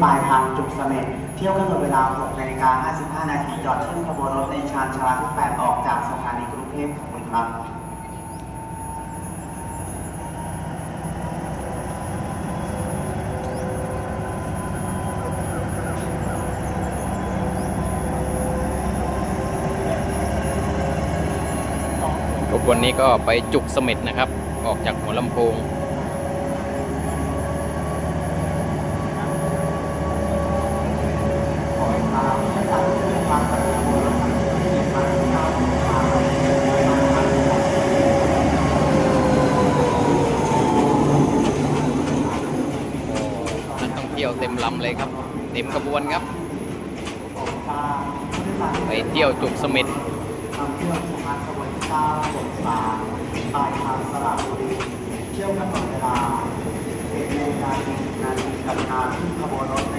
ປາຍທາງຈຸກສະເໝັດ ທ່ຽວກຳນົດເວລາ ຫົກນາລິກາ ຫ້າສິບຫ້ານາທີ ຈອດຂຶ້ນຂະບວນລົດໃນຊານຊາລາທີ ແປດ ອອກຈາກສະຖານີກຸລຸງເທບ ຂອບຄຸນ. ຂະບວນນີ້ກໍໄປຈຸກສະເໝັດນະຄັບ ອອກຈາກຫົວລຳໂພງ. ນັກທ່ອງທ່ຽວເຕັມລຳເລີຍຄັບ ເຕັມຂະບວນຄັບ ໄປທ່ຽວຈຸກສະເໝັດ. ນຳທ່ຽວສະພານຂະບວນເກົ້າ ສາມ ປາຍທາງສະຫຼະບູລີ ທ່ຽວກຳນົດເວລາ ສິບເອັດນາລິກາ ສີ່ສິບນາທີ ຈອດຂຶ້ນຂະບວນລົດໃນ